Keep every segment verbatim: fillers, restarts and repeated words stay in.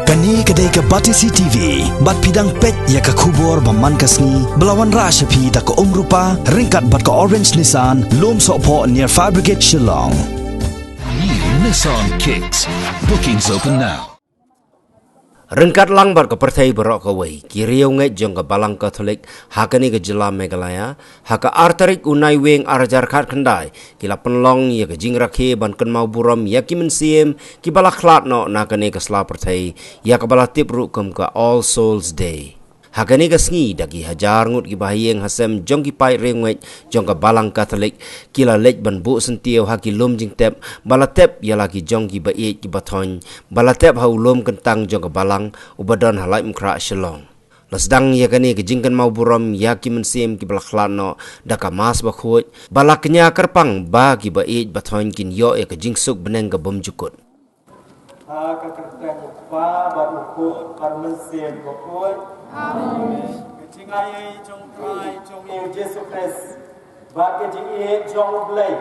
Kane ka dei ka Batesi T V, bad phi dang peit ïa ka khubor ba man ka sngi, ba la wanrah sha phi da ka Umrupa, ryngkat bad ka Orange Nissan, Lum Sohphoh near Fire Brigade Shillong. New Nissan Kicks. Bookings open now. Ryngkat lang bad ka pyrthei baroh kawei, ki riewngeit jong ka Balang Katholik ha kane ka jylla Meghalaya, ha ka ar tarik u Naiwieng ar hajar khatkhyndai, ki la pynlong ïa ka jingrakhe ban kynmaw burom ïa ki mynsiem kiba la khlad noh na kane ka sla pyrthei, ïa kaba la tip ruh kum ka All Souls Day. Ha kane ka sngi, da ki hajar ngut ki bahaïing hasem jong ki paid riewngeit jong ka Balang Katholik, ki la leit ban buh syntiew ha ki lum jingtep ba la tep ïa la ki jong ki ba ïeit ki ba thoiñ, ba la tep ha u lum kyntang jong ka Balang uba don ha Laitumkhrah, Shillong. La sdang ïa kane ka jingkynmaw burom ïa ki mynsiem kiba la khlad noh da ka Mass bakhuid, ba la kñia kyrpang ba ki ba ïeit ba thoiñ kin ïoh ïa ka jingsuk bneng ka bymjukut. Ha ka kyrteng u Kpa bad u Khun bad u Mynsiem Bakhuid. Amen. Ka jingai jong u Trai jong ngi u Jisu Khrist, bad ka jingïeit jong u Blei,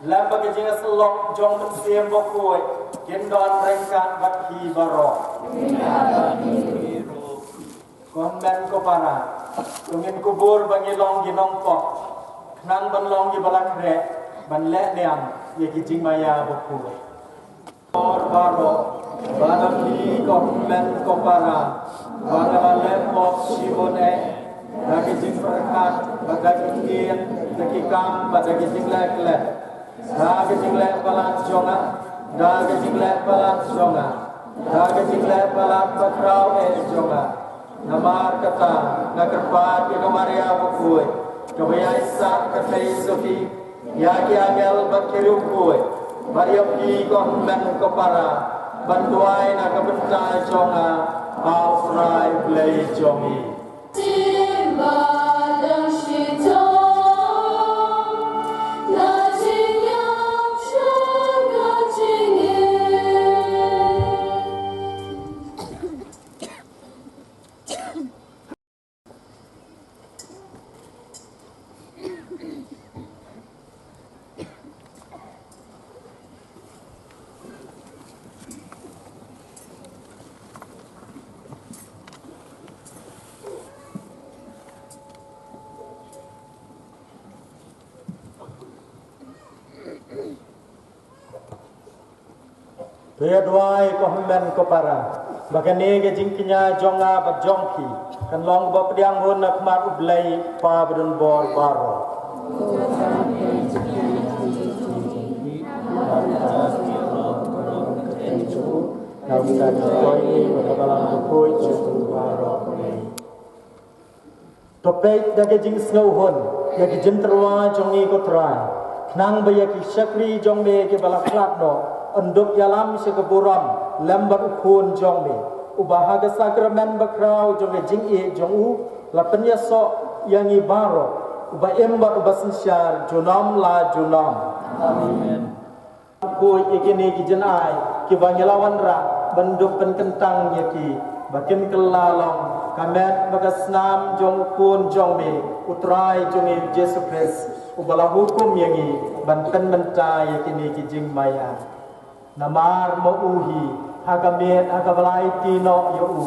lem bad ka jingïasyllok jong u Mynsiem Bakhuid, kin don ryngkat bad phi baroh. Ko hynmen ko para, to ngin kubur ba ngi long ki nongpop, khnang ban long ki ba la khreh ban leh niam ïa ki jingmaïa bakhuid. Bor baroh, ba na phi ko hynmen ko para, ba nga la leh pop shibun eh, da ki jingpyrkhat, bad da ki ktien, da ki kam, bad da ki jingleh klet. Da ka jingleh palat jong nga, da ka jingleh palat jong nga, da ka jingleh palat bakhraw eh jong nga. Namar kata, nga kyrpad ïa ka Maria bakhuid, kaba ïaisah kyrteng ïa ki angel bad ki riewkhuid, bad ïa phi ko hynmen ko para, ban duwai na ka bynta jong nga ha u Trai Blei jong ngi. To ïa duwai ko hynmen ko para, ba kane ka jingkñia jong nga bad jong phi kan long ba pdiang hun na khmat u Blei Kpa badonbor baroh. To peit da ka jingsngewhun ïa ki jingtyrwa jong ngi ko Trai, khnang ba ïa ki shakri jong me kiba la khlad noh yn dup ïalam sha ka burom lem bad u Khun jong me, uba ha ka sakramen bakhraw jong ka jingïeit jong u la pynïasoh ïa ngi baroh, uba im bad uba synshar junom la junom. Amen. Khuid ïa kine ki jingai kiba ngi la wanrah ban dup pynkyntang ïa ki, ba kin kylla long ka met bad ka snam jong u Khun jong me, u Trai jong ngi Jisu Khrist, uba la hukum ïa ngi ban pynmynta ïa kine ki jingmaïa. Namar ma u hi, ha ka miet ha kaba la aiti noh ïa u,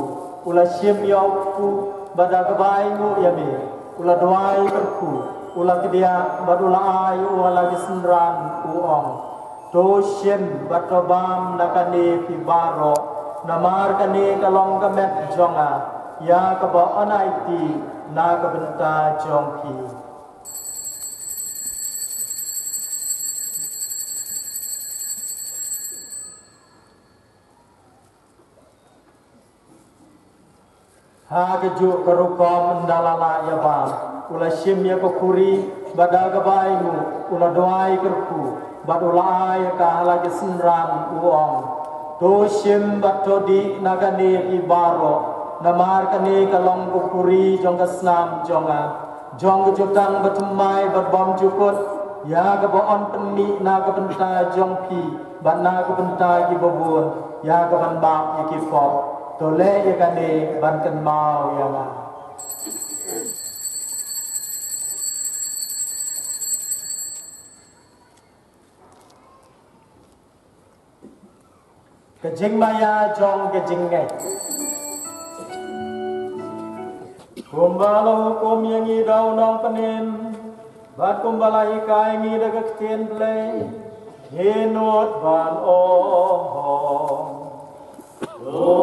u la shim ïa u kpu, bad da kaba ainguh ïa me, u la duwai kyrkhu, u la kdiah, bad u la ai ïa u ha la ki synran, u ong: To shim bad to bam na kane phi baroh, namar kane ka long ka met jong nga, ïa kaba yn aiti na ka bynta jong phi. Ha kajuh ka rukom ynda la lah ïa bam, u la shim ïa ka khuri, bad da kaba ainguh, u la duwai kyrkhu, bad u la ai ïa ka ha la ki synran, u ong: To shim bad to dih na kane phi baroh, namar kane ka long ka khuri jong ka snam jong nga, jong ka jutang bathymmai bad bymjukut, ïa kaba yn pynmih na ka bynta jong phi bad na ka bynta kiba bun, ïa kaban map ïa ki pop. To leh ïa kane ban kynmaw ïa nga. Ka jingmaïa jong ka jingngeit. Kumba la hukum ïa ngi da u Nongpynim, bad kumba la hikai ngi da ka ktien Blei, ngi nud ban ong. To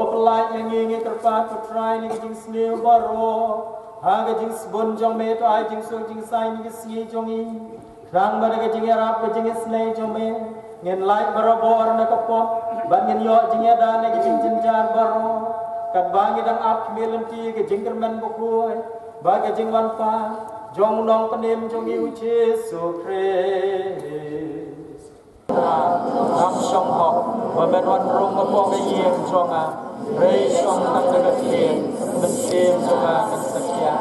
pynlait ïa ngi, ngi kyrpad, ko Trai, na ka jingsniew baroh, ha ka jingsbun jong me, to ai jingsuk jingsaiñ ïa ka sngi jong ngi. Khnang ba da ka jingïarap ka jingisynei jong me, ngin lait barabor na ka pop, bad ngin ïoh jingïada na ka jingjynjar baroh, katba ngi dang ap khmih lynti ka jingkyrmen bakhuid bad ka jingwanpa jong u Nongpynim jong ngi, u Jisu Khrist. Ngam shong hok ba men wan rung hapoh ka ïing jong nga, hynrei shong tang da ka ktien, mynsiem jong nga kan sa khia.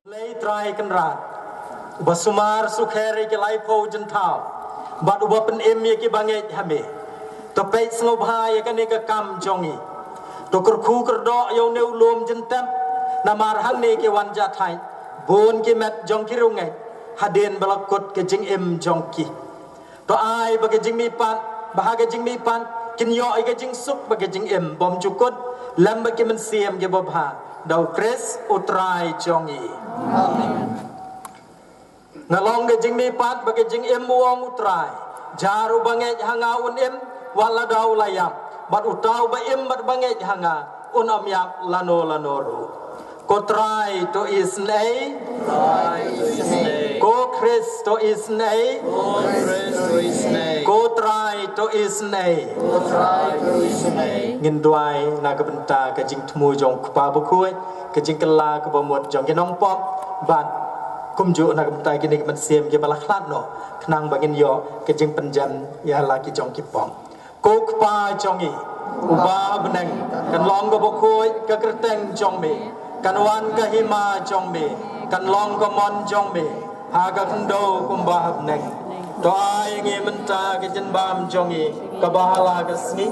Blei Trai Kynrad, uba sumar sukher ïa ki laiphew jynthaw, bad uba pynim ïa ki bangeit ha me. To peit sngewbha ïa kane ka kam jong ngi. To kyrkhu kyrdoh ïa une u lum jyntep, namar hangne ki wan ja thait bun ki met jong ki riewngeit, hadien ba la kut ka jingim jong ki. To ai ba ka jingmihpat, ba ha ka jingmihpat kin ïoh ïa ka jingsuk bad ka jingim bymjukut, lem bad ki mynsiem kiba bha, da u Khrist u Trai jong ngi. Amen. Nga long ka jingmihpat bad ka jingim, u ong u Trai. Jar uba ngeit ha nga un im, wat lada u la ïap, bad uta uba im bad ba ngeit ha nga un ym ïap lano lano ruh. Ko Trai to isynei. Ko Khrist to isynei. Ko Trai to isynei. Ngin duwai na ka bynta ka jingthmu jong u Kpa bakhuid, ka jingkylla kaba mut jong ki nongpop, bad kumjuh na ka bynta kine ki mynsiem kiba la khlad noh, khnang ba ngin ïoh ka jingpynjem ïa la ki jong ki pop. Ko Kpa jong ngi uba ha bneng, kan long kaba khuid ka kyrteng jong me, kan wan ka hima jong me, kan long ka mon jong me ha ka khyndew kumba ha bneng. To ai ïa ngi mynta ka jingbam jong ngi kaba ha la ka sngi,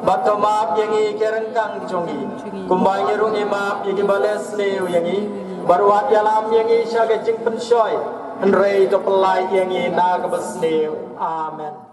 bad to map ïa ngi ki ryngkang jong ngi, kumba ngi ruh ngi map ïa kiba leh sniew ïa ngi, bad wat ïalam ïa ngi sha ka jingpynshoi, hynrei to pynlait ïa ngi na kaba sniew. Amen.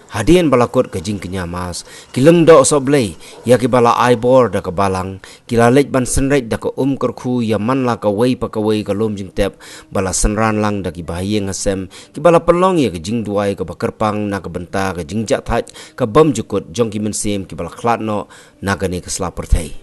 Hadien ba la kut ka jingkñia Mass, ki lyngdoh sohblei ïa kiba la ai bor da ka balang, ki la leit ban synreit da ka um kyrkhu ïa man la kawei pa kawei ka lum jingtep ba la synran lang da ki bahaïing hasem, kiba la pynlong ïa ka jingduwai kaba kyrpang na ka bynta ka jingjahthait ka bymjukut jong ki mynsiem kiba la khlad noh na kane ka sla pyrthei.